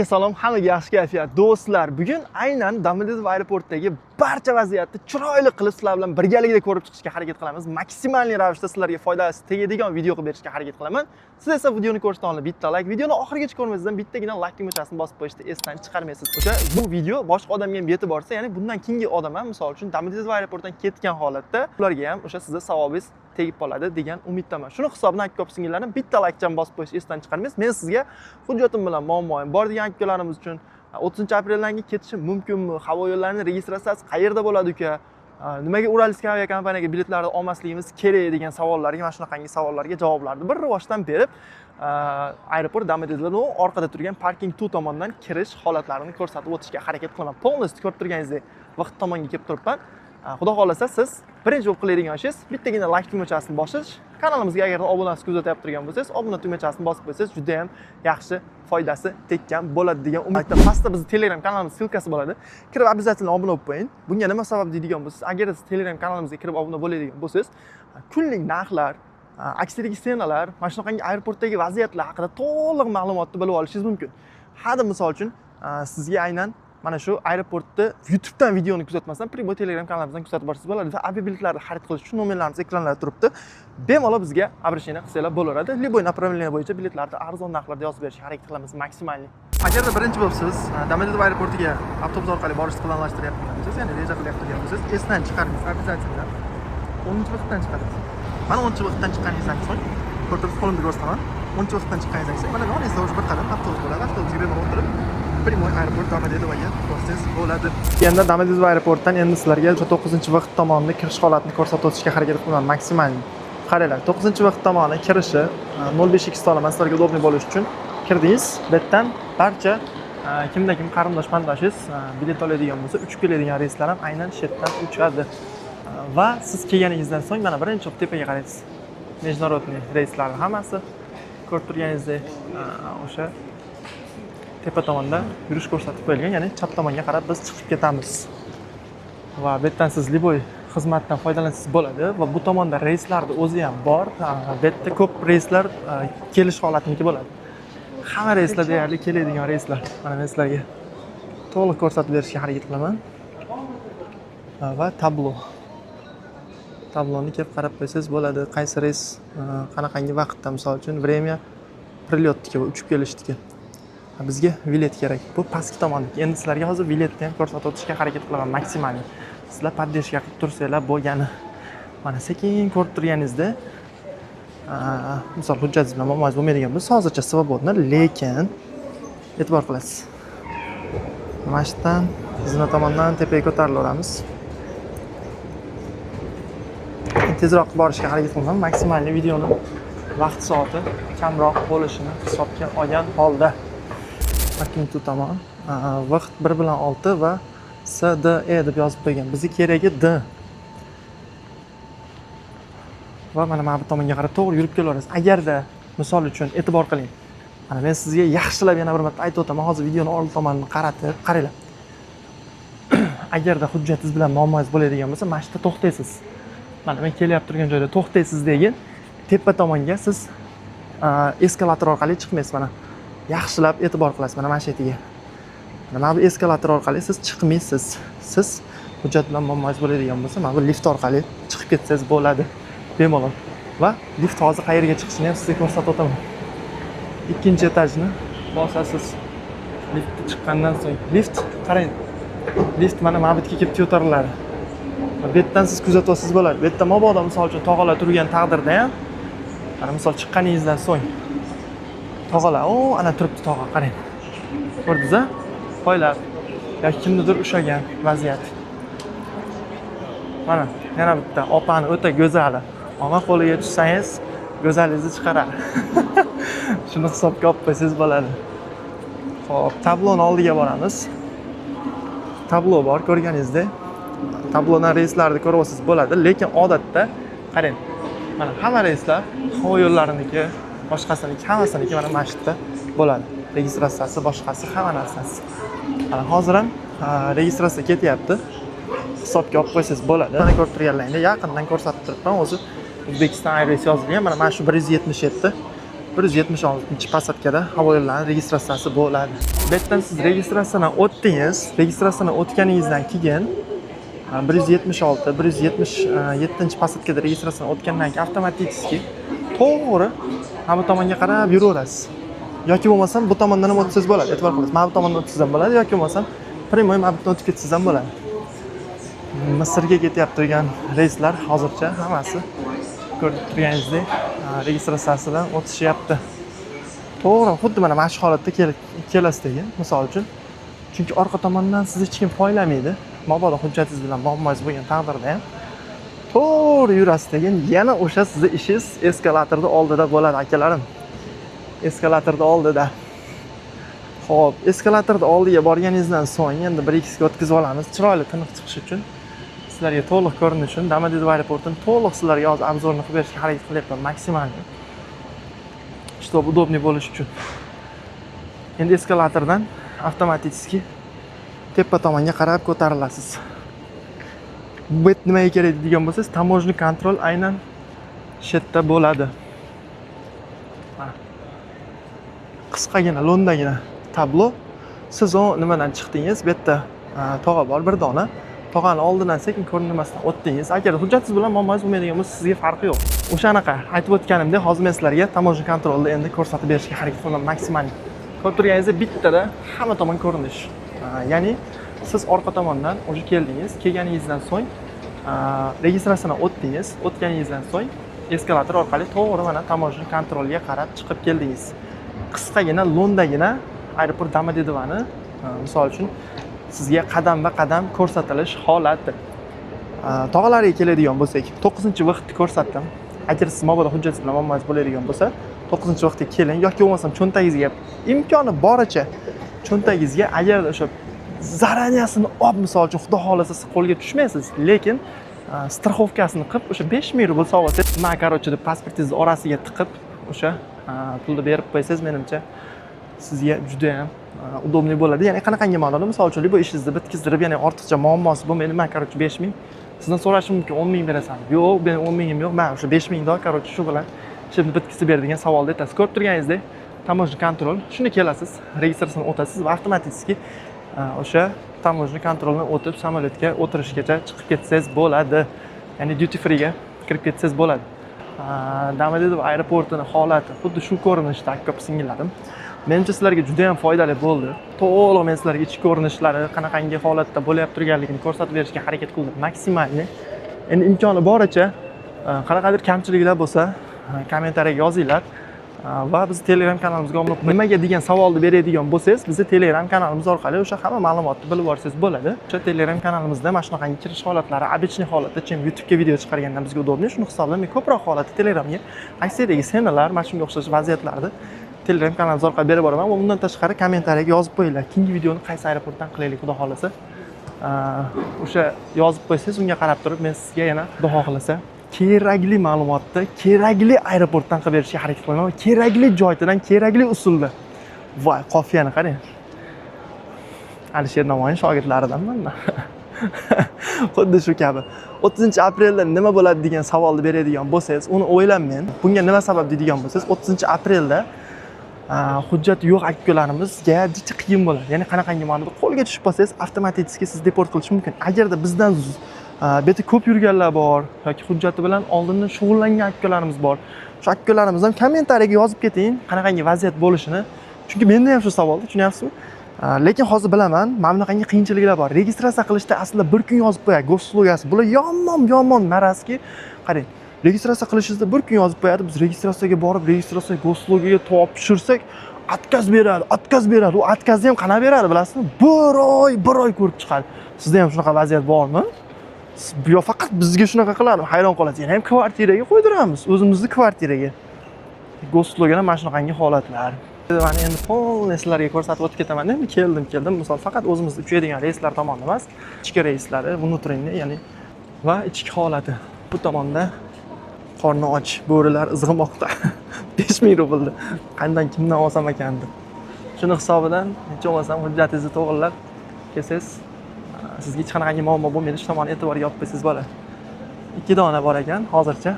Salom, hammaga yaxshi kayfiyat. Do'stlar, bugun aynan Domodedovo aeroportidagi barcha vaziyatni chiroyli qilib sizlar bilan birgalikda ko'rib chiqishga harakat qilamiz. Максимальный ravishda sizlarga foydasi tegadigan video qilib berishga harakat qilaman. Siz esa videoni ko'rishdan oldin bitta like, videoni oxirigacha ko'rmasdan bittagina like tugmachasini bosib qo'yishni esdan chiqarmaysiz. O'sha bu video boshqa odamga ham yetib borsa, ya'ni bundan keyingi odam ham, misol uchun, Domodedovo aeroportidan ketgan holatda ularga ham o'sha sizni savobingiz tegib qoladi degan umiddaman. Shuni hisobidan, aka singillarni bitta laykchan bosib qo'yish esdan chiqarmaysiz. Men sizga hujjatim bilan muammoim bor degan akalarimiz uchun 30 apreldan keyin ketishim mumkinmi? Havo yo'llarini registratsiyasi qayerda bo'ladi, uka? Nimaga Уральский aviakompaniyaga biletlarni olmasligimiz kerak degan savollarga, mana shunaqangi savollarga javoblarni bir rivojdan berib, aeroport Domodedovo orqada turgan parking 2 tomondan kirish holatlarini ko'rsatib o'tishga harakat qilaman. Полностью ko'rib turganingizdek, vaqt tomonga kelib turibman. Xudo xohlasa, siz birinchi bo'lib qiladigan ishingiz bittagina like tugmachasini bosish, kanalimizga agar obunasiz kuzatyapti turgan bo'lsangiz, obuna tugmachasini bosib qo'ysangiz, juda ham yaxshi foydasi tekkan bo'ladi degan umidda. Pastda bizni Telegram kanalimiz ссылка si bo'ladi. Kirib, обязательно obuna bo'lib qo'ying. Bunga nima sabab deydigan bo'lsangiz, agar siz Telegram kanalimizga kirib obuna bo'ladigan bo'lsangiz, kunlik narxlar, aksiyadagi цена lar, mana shunaqangi aeroportdagi vaziyatlar haqida to'liq ma'lumotni bilib olishingiz mumkin. Hadi misol uchun, sizga aynan mana shu aeroportda YouTubedan videoni kuzatmasdan, прямой Telegram kanalimizdan kuzatib borsangiz bo'ladi va aviabiletlarni xarid qilish uchun nomerlarimiz ekranlarda turibdi. Bemalol bizga обращение qilsanglar bo'laveradi. Любой направление bo'yicha biletlarni arzon narxlarda yozib berishga harakat qilamiz максимальный. Agarda birinchi bo'lib siz Domodedovo aeroportiga avtobus orqali borishni planlashtiryapgan bo'lsangiz, ya'ni reja qilyapti bo'lsangiz, esdan chiqarmaysiz, обязательно 10 выход dan chiqasiz. Mana 10 выход dan chiqqaningizdan so'ng, ko'rib turibsiz, qo'limda ko'rsataman. 10 выход dan chiqqaningizdan so'ng mana yoningizda уже bir qadam avtobus bo'ladi. Avtobusga bemalol o'tirib, прямой aeroport Domodedovoga borsangiz bo'ladi. Endi Domodedovo aeroportdan endi sizlarga o'sha 9 vaqt tomonini kirish holatini ko'rsatib o'tishga harakat qilaman максимальный. Qaranglar, 9 vaqt tomoni kirishi 05 x olaman sizlarga удобный bo'lishi uchun. Kirdingiz, bu yerdan barcha kimda kim qarindosh qarindoshingiz bilet oladigan bo'lsa, uchib keladigan reyslar ham aynan shu yerdan uchadi. Va siz kelganingizdan so'ng mana birinchi bo'lib tepaga qaraysiz. Международный reyslarni hammasi ko'rib turganingizdek, o'sha tepa tomonda yurish ko'rsatib qo'yilgan, ya'ni chap tomonga qarab biz chiqib ketamiz. Va bu yerdan siz любой xizmatdan foydalansangiz bo'ladi va bu tomonda reyslarni o'zi ham bor. Bu yerda ko'p reyslar kelish holatiniki bo'ladi. Hamma reyslar deyarli keladigan reyslar. Mana men sizlarga to'liq ko'rsatib berishga harakat qilaman. Va tablo. Tabloni kelib qarab qo'ysangiz bo'ladi. Qaysi reys qanaqangi vaqtda, misol uchun, время прилёт niki, uchib kelishniki. Bizga bilet kerak. Bu pastki tomonniki. Endi sizlarga hozir biletni ham ko'rsatib o'tishga harakat qilaman максимальный. Sizlar поддержка qilib tursanglar bo'lgani. Mana sekin ko'rib turganingizda, misol, hujjatingiz bilan muammoingiz bo'lmaydigan bo'lsa, hozircha свободно, lekin e'tibor qilasiz. Mana shu yerdan zina tomondan tepaga ko'tarilaveramiz. Tezroq borishga harakat qilaman. Максимальный videoni vaqt soati kamroq bo'lishini hisobga olgan holda. Parking 2 tomon. Vaqt 1 bilan 6 va S, D, E deb yozib qo'ygan. Bizga keragi D. Va mana bu tomonga qarab to'g'ri yurib kelaverasiz. Agarda misol uchun, e'tibor qiling. Mana men sizga yaxshilab yana bir marta aytib o'taman. Hozir videoni old tomonini qaratib qaranglar. Agarda hujjatingiz bilan muammoingiz bo'ladigan bo'lsa, mana shu yerda to'xtaysiz. Mana men kelyapti turgan joyda to'xtaysiz degin, tepa tomonga siz eskalator orqali chiqmaysiz mana. Yaxshilab e'tibor qilasiz mana shu yerga. Mana bu eskalator orqali siz chiqmaysiz. Siz hujjat bilan muammoingiz bo'ladigan bo'lsa, mana bu lift orqali chiqib ketsangiz bo'ladi bemalol. Va lift hozir qayerga chiqishini ham sizga ko'rsatib o'taman. Ikkinchi etajni bosasiz. Liftga chiqqandan so'ng lift, qarang, lift mana bu yerga kelib ko'tariladi. Va bu yerdan siz kuzatib olsangiz bo'ladi. Bu yerda mabodo, misol uchun, tog'alar turgan taqdirda ham, mana misol, chiqqaningizdan so'ng tog'alar, o, ana turibdi tog'a, qarang. Ko'rdingiz a? Poylab yoki kimnidir ushlagan vaziyat. Mana yana bitta opani o'ta go'zali. Omma qo'liga tushsangiz, go'zalligingizni chiqaradi. Shuni hisobga olib qo'ysangiz bo'ladi. Xo'p, tabloni oldiga boramiz. Tablo bor, ko'rganingizdek. Tablodan reyslarni ko'rib olsangiz bo'ladi, lekin odatda qarang, mana hamma reyslar havo yo'llariniki, boshqasiniki, hammasiniki mana shu yerda bo'ladi. Registratsiyasi, boshqasi, hamma narsasi. Mana hozir ham registratsiya ketyapti. Hisobga olib qo'ysangiz bo'ladi. Mana ko'rib turganlaringda yaqindan ko'rsatib turibman o'zi, Uzbekistan Airways yozilgan. Mana shu 177. 176 посадка da havo yo'llari registratsiyasi bo'ladi. Bu yerdan siz registratsiyadan o'tdingiz. Registratsiyadan o'tganingizdan keyin 176, 177 посадка da registratsiyadan o'tgandan keyin avtomatik to'g'ri mana bu tomonga qarab yuraverasiz. Yoki bo'lmasam bu tomondan ham o'tsangiz bo'ladi. E'tibor qilasiz. Mana bu tomondan o'tsangiz ham bo'ladi yoki bo'lmasam прямой mana bu yerdan o'tib ketsangiz ham bo'ladi. Misrga ketyapti degan reyslar hozircha hammasi, ko'rib turganingizdek, registratsiyasidan o'tishyapti. To'g'ri, xuddi mana shu holatda kelasiz degan, misol uchun. Chunki orqa tomondan sizni hech kim poylamaydi. Mabodo hujjatingiz bilan muammongiz bo'lgan taqdirda ham to'g'ri yurasiz degan, yana o'sha sizni ishingiz eskalatorni oldida bo'ladi, akalarim. Eskalatorni oldida. Xo'p, eskalatorni oldiga borganingizdan so'ng endi bir ikkisiga o'tkazib olamiz. Chiroyli tiniq chiqish uchun, sizlarga to'liq ko'rinish uchun Domodedovo aeroportini to'liq sizlarga hozir обзор ni qilib berishga harakat qilyapman максимальный. Чтобы удобнее bo'lish uchun. Endi eskalatordan avtomatik tepa tomonga qarab ko'tarilasiz. Bu yerda nimaga kerak degan bo'lsangiz, таможенный контроль aynan shu yerda bo'ladi. Mana. Qisqagina, lo'ndagina tablo. Siz u nimadan chiqdingiz? Bu yerda tog'a bor bir dona. Tog'ani oldidan sekin ko'rinmasdan o'tdingiz. Agar hujjatingiz bilan muammongiz bo'lmaydigan bo'lsa, sizga farqi yo'q. O'shanaqa aytib o'tganimdek, hozir men sizlarga таможенный контроль ni endi ko'rsatib berishga harakat qilaman maksimal. Ko'rib turganingizdek, bittada hamma tomon ko'rinish. Ya'ni siz orqa tomondan уже keldingiz, kelganingizdan so'ng registratsiyadan o'tdingiz, o'tganingizdan so'ng eskalator orqali to'g'ri mana таможенный контроль ga qarab chiqib keldingiz. Qisqagina, lo'ndagina aeroport Domodedovani, misol uchun, sizga qadamba-qadam ko'rsatilish holati. Tog'alarga keladigan bo'lsak, 9-выход ni ko'rsatdim. Agar siz mabodo hujjatingiz bilan muammongiz bo'ladigan bo'lsa, 9-выход ga keling yoki bo'lmasam cho'ntagingizga, imkoni boricha cho'ntagingizga, agar o'sha заранее sini olib, misol uchun, xudo xohlasa, siz qo'lga tushmaysiz, lekin страховка sini qilib, o'sha 5000 rubl solib olsangiz, man, короче, deb pasportingizni orasiga tiqib, o'sha pulni berib qo'ysangiz, menimcha, sizga judayam удобный bo'ladi. Ya'ni qanaqangi ma'noda? Misol uchun, любой ishingizni bitkazdirib, ya'ni ortiqcha muammosi bo'lmaydi. Man, короче, 5000 sizdan so'rashim mumkin, 10 000 berasan. Yo'q, meni 10 mingim yo'q, man o'sha 5000 dor, короче, shu bilan ishimni bitkazib ber degan savolni aytasiz. Ko'rib turganingizdek, таможенный контроль, shunda kelasiz, registratsiyadan o'tasiz va avtomatik o'sha таможенный контроль ni o'tib, samolyotga o'tirishgacha chiqib ketsangiz bo'ladi. Ya'ni duty freega kirib ketsangiz bo'ladi. Domodedovo aeroportini holati xuddi shu ko'rinishda, aka singillarim. Menimcha, sizlarga juda ham foydali bo'ldi. To'liq men sizlarga ichki ko'rinishlari qanaqangi holatda bo'layapti turganligini ko'rsatib berishga harakat qildim максимальный. Endi imkoni boricha qanaqadir kamchiliklar bo'lsa, kommentariyaga yozinglar. Va biz Telegram kanalimizga obuna, nimaga degan savolni beradigan bo'lsangiz, bizni Telegram kanalimiz orqali o'sha hamma ma'lumotni bilib olsangiz bo'ladi. O'sha Telegram kanalimizda mana shunaqangi kirish holatlari, обычный holatda чем YouTubega video chiqargandan bizga удобнее. Shuni hisobidan men ko'proq holatda Telegramga aksiyadagi цена lar, mana shunga o'xshash vaziyatlarni Telegram kanalimiz orqali berib boraman va undan tashqari kommentariyaga yozib qo'yinglar. Keyingi videoni qaysi aeroportdan qilaylik, xudo xohlasa. O'sha yozib qo'ysangiz, unga qarab turib men sizga yana, xudo xohlasa, kerakli ma'lumotni kerakli aeroportdan qilib berishga harakat qilaman va kerakli joydan, kerakli usulda. Voy, qofiyani qarang. Alisher Navoiy shogirdlaridanman man. Xuddi shu kabi. 30 aprelda nima bo'ladi degan savolni beradigan bo'lsangiz, uni o'ylanmang. Bunga nima sabab deydigan bo'lsangiz, 30 aprelda hujjati yo'q aka-ukalarimizga juda qiyin bo'ladi. Ya'ni qanaqangi ma'noda? Qo'lga tushib qolsangiz, avtomatik sizni deport qilishi mumkin. Agarda bizdan bu yerda ko'p yurganlar bor yoki hujjati bilan oldindan shug'ullangan aka-ukalarimiz bor. Shu aka-ukalarimiz ham kommentariyaga yozib keting, qanaqangi vaziyat bo'lishini. Chunki menda ham shu savolda, tushunyapsizmi? Lekin hozir bilaman, mana bunaqangi qiyinchiliklar bor. Registratsiya qilishda aslida bir kun yozib qo'yadi госуслуга si. Bular yomon yomon marazki, qarang, registratsiya qilishingizda bir kun yozib qo'yadi. Biz registratsiyaga borib, registratsiya госуслуга ga topshirsak, отказ beradi, отказ beradi. U отказ ni ham qanaqa beradi, bilasizmi? Bir oy, bir oy ko'rib chiqadi. Sizda ham shunaqa vaziyat bormi? Yo faqat bizga shunaqa qiladi, hayron qolasiz. Yana ham kvartiraga qo'ydiramiz, o'zimizni kvartiraga. Госуслуга dan mana shunaqangi holatlar. Mana endi полный sizlarga ko'rsatib o'tib ketaman. Endi keldim, keldim. Misol, faqat o'zimiz uchadigan reyslar tomoni emas, ichki reyslari, внутренний, ya'ni va ichki holati. Bu tomonda qorni och bo'rilar izg'imoqda. 5000 rublni qandan, kimdan olsam ekan deb. Shuni hisobidan hech bo'lmasam hujjatingizni to'g'irlab kelsangiz, sizga hech qanaqangi muammo bo'lmaydi. Shu tomonni e'tiborga olib qo'ysangiz bo'ladi. Ikki dona bor ekan hozircha.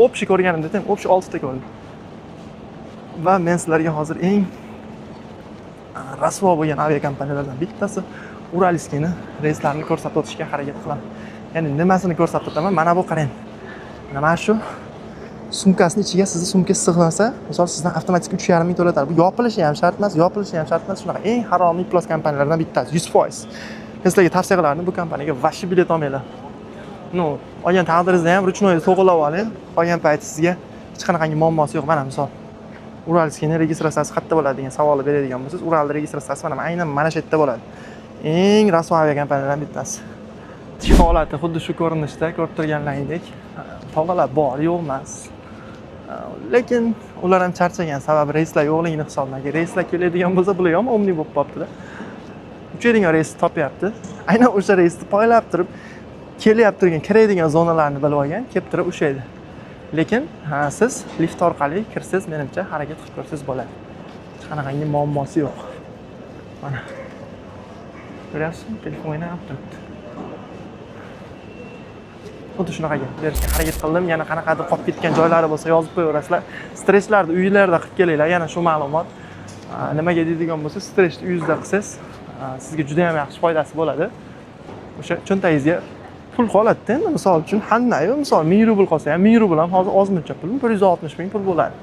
Общий ko'rganimda ham, общий oltita ko'rdim. Va men sizlarga hozir eng rasvo bo'lgan aviakompaniyalardan bittasi, Уральский ni reyslarini ko'rsatib o'tishga harakat qilaman. Ya'ni nimasini ko'rsatib o'taman? Mana bu, qarang, mana shu sumkasini ichiga sizni sumka sig'masa, misol, sizdan avtomatik 3,5 ming to'latadi. Bu yopilishi ham shart emas, yopilishi ham shart emas. Shunaqa eng haromiy iflos kompaniyalardan bittasi, 100%. Men sizlarga tavsiya qilardim, bu kompaniyaga вообще bilet olmanglar. Ну, olgan taqdiringizda ham ручной to'g'irlab oling. Qolgan payti sizga hech qanaqangi muammosi yo'q. Mana, misol, Уральский ni registratsiyasi qayerda bo'ladi degan savolni beradigan bo'lsangiz, Uralni registratsiyasi mana aynan mana shu yerda bo'ladi. Eng rasvo aviakompaniyalardan bittasi. Ichki holati xuddi shu ko'rinishda, ko'rib turganlaringdek. Tog'alar bor, yo'q emas, lekin ular ham charchagan, sababi reyslar yo'qligini hisobidan. Agar reyslar keladigan bo'lsa, bular ham умный bo'lib qolibdida, uchadigan reysni topyapti, aynan o'sha reysni poylab turib kelyapti turgan, kiradigan zonalarni bilib olgan, kelib turib ushlaydi. Lekin ha, siz lift orqali kirsangiz, menimcha, harakat qilib ko'rsangiz bo'ladi, hech qanaqangi muammosi yo'q. Mana, ko'ryapsizmi, telefon o'ynab turibdi. Xuddi shunaqa gap berishga harakat qildim. Yana qanaqadir qolib ketgan joylari bo'lsa, yozib qo'yaverasizlar. Stretchlarni uylarda qilib kelinglar. Yana shu ma'lumot. Nimaga deydigan bo'lsa, stretchni uyingizda qilsangiz, sizga juda ham yaxshi foydasi bo'ladi. O'sha cho'ntagingizga pul qoladida. Endi, misol uchun, handayu, misol, 1000 rubl qolsa ham, 1000 rubl ham hozir ozmuncha pul, 160 000 pul bo'ladi.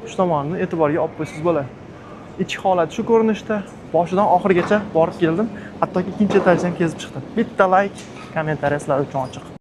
Shu tomonni e'tiborga olib qo'ysangiz bo'ladi. Ichki holati shu ko'rinishda. Boshidan oxirigacha borib keldim, hattoki ikkinchi etajni ham kezib chiqdim. Bitta layk, kommentariya sizlar uchun ochiq.